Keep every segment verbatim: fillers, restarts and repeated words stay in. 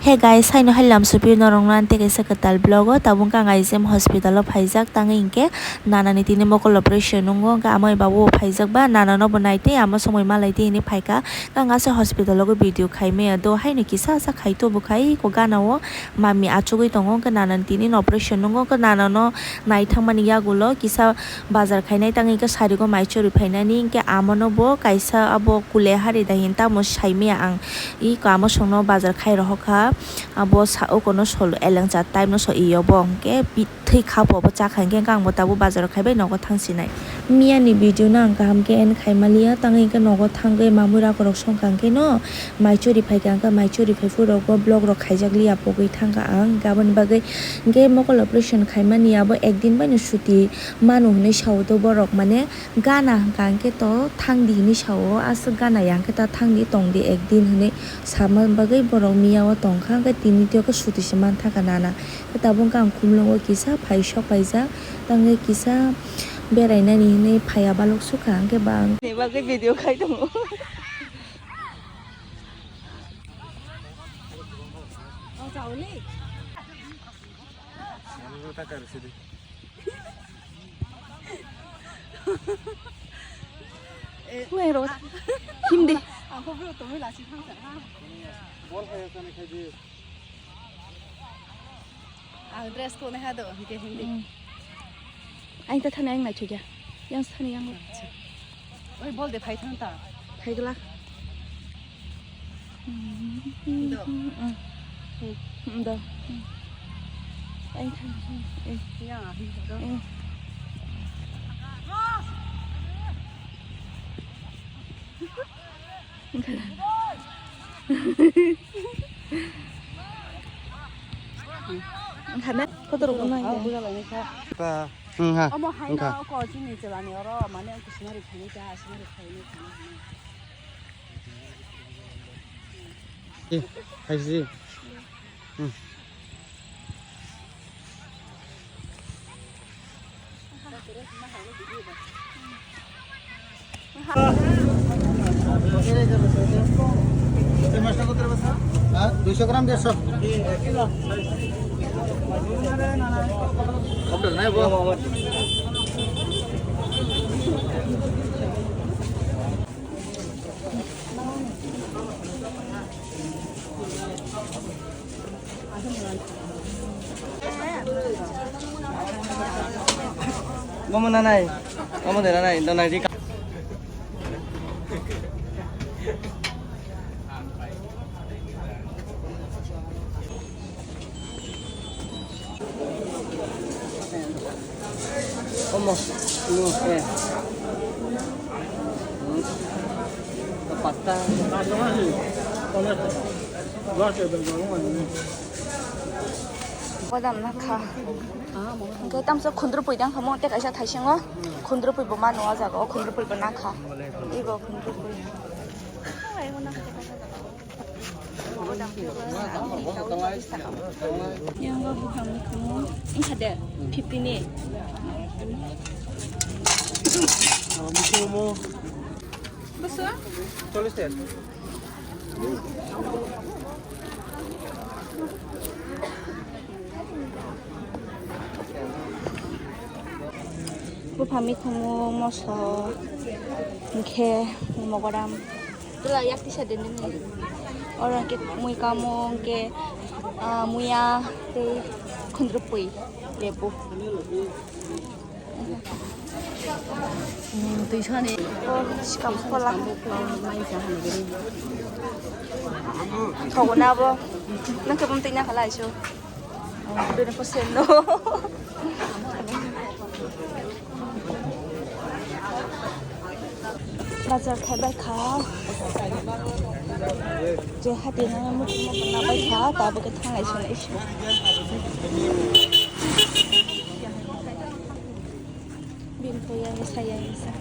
Hey guys, haino hai lam supi norok no tei kaisa kwtal vlog o. Tabuk ang I G M hospital o phaijak, tangwi hinkhe nana ni tini mokol operation nungo, hinkhe amai babu bo phaijak ba nana no bo nai tei amo somoi malai tei hinwi phaikha. Ang asa hospital o video khai maya do, haino kisa sa khai to bo khai ko gana o mami achugwi tongo, hinkhe nana ni tini no operation nungo, hinkhe nana no nai thangmani yagulo kisa bazar khainai, tangwi hinkhe sarigo mai chori phainani, hinkhe amo no bo kaisa abo kule hari da hin tamo sai maya ang. I kamo songno bazar khai rohor kha, abo sa-, okono sol elengcha type no so iyo bo, hwnkhe pi-, thwi kha po bo cha kha, hwnkhe ang bo tabuk bazar khai bai nogo thang sinai. Miya ni video no ang kaham khe end khai maliya, tangwi hwnkhe nogo thangwi mamui rakorok song kha, hwnkhe no mai chori phai kha, hwnkhe mai chori phai phuru rok bo vlog rok khaijak liya pogwi thang kha ang, hwnkhe aboni bagwi hwnkhe mokol operation khai mani abo ekdin bai no suti manu hinwi sao do borok, mane, gana hwnkha hwnkhe to thangdi hinwi sao, aswk gana ya hwnkhe ta thangdi tongdi ekdin hinwi sama bagwi borok miya o tongkha, hwnkhe tini tiyokhe suti se mantha kha nana. Khe tabuk khe ang khumlungo kisa phai sok paijak, tangwi kisa berainani hinwi phaiya balok sukha, hwnkhe ba ang ni bagwi video khai tongo. Wng ro. Himdi. Ang kho bro tongwi lasi thang sa ha. Bol hai sa ni khai di. Ang dress ko ne ha do hike hindi. Hmm. Aing ta thani aing nai chukya. Yang thani yang. Oi bol de phai thang ta. Phai glak. Do. Do. Ai, thang, thang. Eh. Ya, do. Eh. Khana, photo rok nai. Ta, hmm, ha. Omo hai wngkha. No ko chini chelani oro mane ang sinari phani ta, sinari phani ta. Eh, hai si. Hmm. দুইশো গ্রাম দেড়শো। Omo nanai, omo de nanai, nanai di. Omo, no, eh. Hmm. Pasta. Bodam na kha. Hwnkhe tamsa khundrupui dang kha mo, tei kaisa thaisingo khundrupui bo mano o jaga o, khundrupui bo na kha. Ibo khundrupui. Yang o buphang ni khumu wngkha de fifty ni. Bwswk? Bupha mikhumu, moso, hwnkhe mogodam. Tula yak tisa den den. Oro hwnkhe mui kamo hwnkhe, ah, muya tei khundrupui lebu. Twi sani. O sikam phola. Thogo na bo. Nang khe bum twi na khala isu. Bini ko sen no. Bazar khai bai kha. Je hati na mutu mutu na bai kha, ta bo khe thanglai se lai se. Bini ko yang saya yang sa.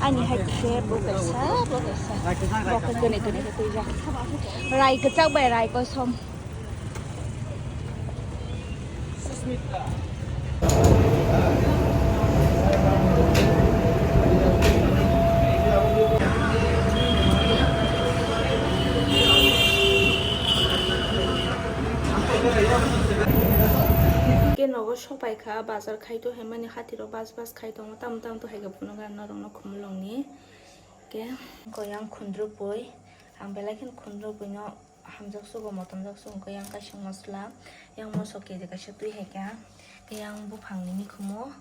Ani hai khe bo kaisa, bo kaisa. Bo khe kene kene khe twi jak. Rai kwchak bai rai kosom. Paikha bazar khai to hai mani hati rok bas bas khai tongo, tam tam to hai khe phunukha norok no Khumulwng ni. Ke koyang khundrupui, ang belai kheno khundrupui no hamjak sugo, motomjak sugo, koyang kaisa masla, yang moso keji kaisa twi hai kha, ke yang buphang ni mikhumu,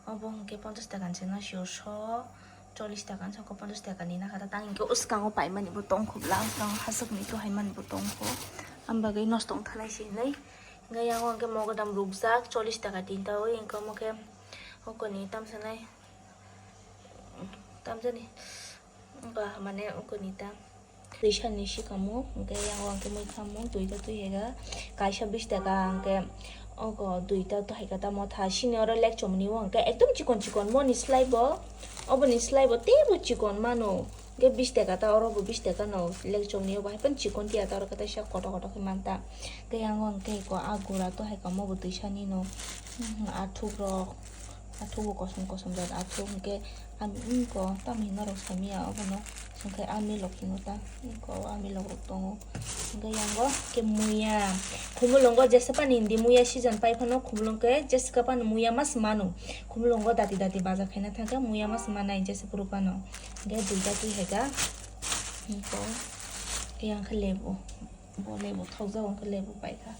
obo hwnkhe ponchash taka ni se no sio so. Chollish taka wngkha, ponchash taka ni nakha ta tang hinkhe, o swkango paimani bo tongkho, bwla swkango haswk ni to haimani bo tongkho, am bagwi nosto wngthalai se hinwi. Hinkhe yang o hinkhe mogodam rukjak, chollish taka tinta o, hinkhe omo khe okoni tamsanai, tamjani, wngkha mane okoni ta. Twisa ni sikamo, hwnkhe yang o hwnkhe muikha mung duita twi hega, kaisa bish taka hwnkhe ogo duita to hai khe tamo tha, sini oro lekchomni o hwnkhe ekdom chikon chikon, moni slai bo, oboni slai bo teibo chikon mano, hwnkhe bish taka ta oro bo bish taka no lekchomni o bo hai phano chikon tiya ta oro khe teisa kotor kotor khe man ta, hwnkhe yang o hwnkhe ko a gura to hai kamo bo twisa ni no, hmm, athuk rok. Athuk bo kosom kosom jat athuk, hwnkhe ang wngko tamni norok saimanya obono, hwnkhe a milok hino ta, wngko a milok rok tongo, hwnkhe yango khe muya, Khumulwngo jesa pani hindi muya season pai phano Khumulwng khe jesa pani muya mas mano, Khumulwngo dati dati baja khaina thangkhe muya mas manai jesa phuru phano, hwnkhe duita twi hai kha, wngko yang khe lebu, bo lebu thokjak, wngkhe lebu paikha.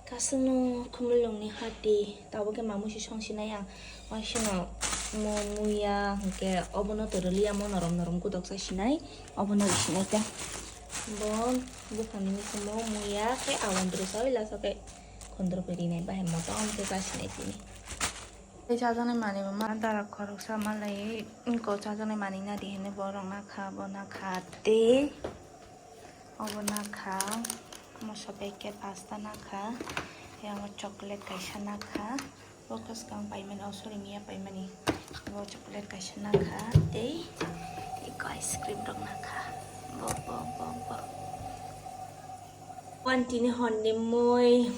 Kasungno Khumulwngni hati, tabuk khe mamui se song sinai ang. Waisino mo muya hwnkhe obono to rwliya, mo norom norom gudok sa sinai, obono ri sinai ta. Bo buphangni mikhumo muya khe awan rwsa oi lasa khe khundrupui rinai bahai motom khe sa sinai tini. Tei chajaknai manwi bo ma dara khoroksa malai, wngko chajaknai manwi nadi hinwi borok nakha, bo nakha tei. Obo nakha, moso packet pasta nakha, tei amo chocolate kaisa nakha, bo khe swkang paimani, oh sorry, miya paimani, bo chocolate kaisa nakha, tei eko ice cream rok nakha, bo, bo, bo, bo. Wan tini honni mui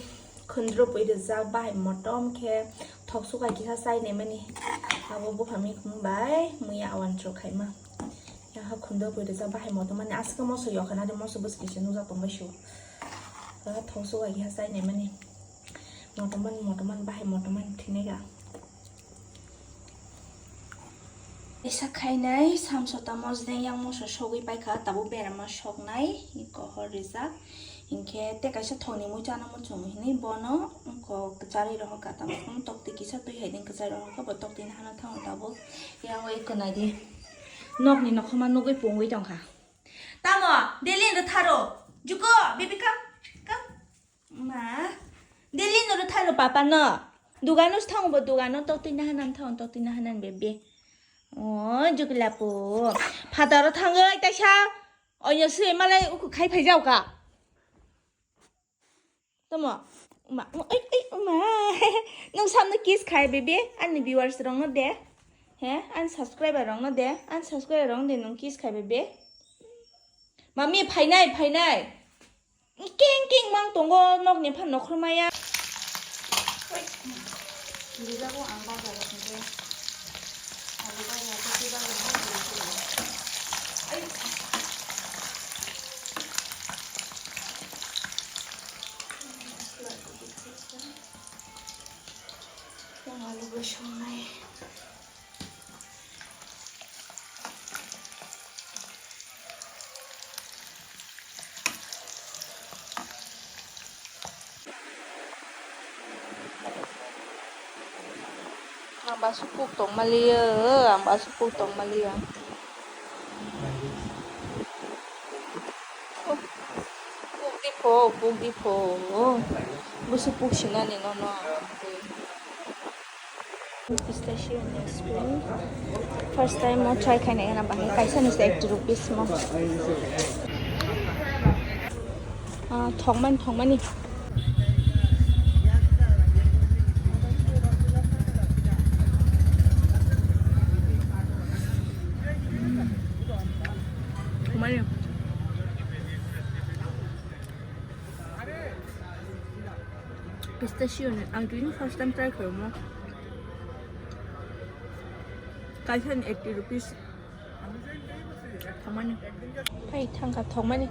khundrupui rijak, bahai motom khe thok sukai kisa chai naimani, abo buphang mikhumu bai muya awan rok khaima. Yaha khundrupui rijak bahai motom mani, aswk moso yokha nadi, moso bwswk kisa nukjak tongbai su. Yaha thok sugai kisa chai naimani. Motom mani, motom mani, bahai motom mani thwinai ka. Kaisa khainai samsota mosdeng yang moso sogwi paikha, tabuk berama soknai, iko hor rijak. Hinkhe tei kaisa thokni mui chana muchung hinwi bono wngkok kwcharwi rohorkha, tamo wng tokti kisa twi hai din kwchai rohorkha, bo tokti nahana thango tabuk. Yang oi kwnaidi nokni nokhoma nugwi pungwi tongkha. Tamo Delhi no tharo, juko, baby, come, come. Ma, Delhi no tharo papa no. Dugano thango bo, dugano tokti nahana thango, tokti nahana baby. O jukilapu. Phataro thangwi taisa. Oya se malai uku khai phai jao ka. Tamo, ma, ma, oi, oi, ma. Nung samno kiss khai, baby. Ani viewers rokno de. He, ani subscriber rokno de. Ani subscriber rokno de nung kiss khai, baby. Mami, phainai, phainai. King, king, mang tongo, nokni phan nokhormaya. Oi. Rijago ang bazar o thangkhe. Alu bazar, koti bazar, hai khe rijago. Ai. Ang alu bai songnai. Ang ba supuk tong maliya, ang ba supuk tong maliya. Puk di pho, puk di pho. Busu puk sinani nono. Pistachio ni ice cream. First time mo try khaina ena bahai kaisa ni se eighty rupees mo. Ah, thokmani, thokmani. Thokmani. Pistachio ni, ang tini first time try khaimo. Kaisa ni eighty rupees. Thokmani. Hai, thangkha thokmani.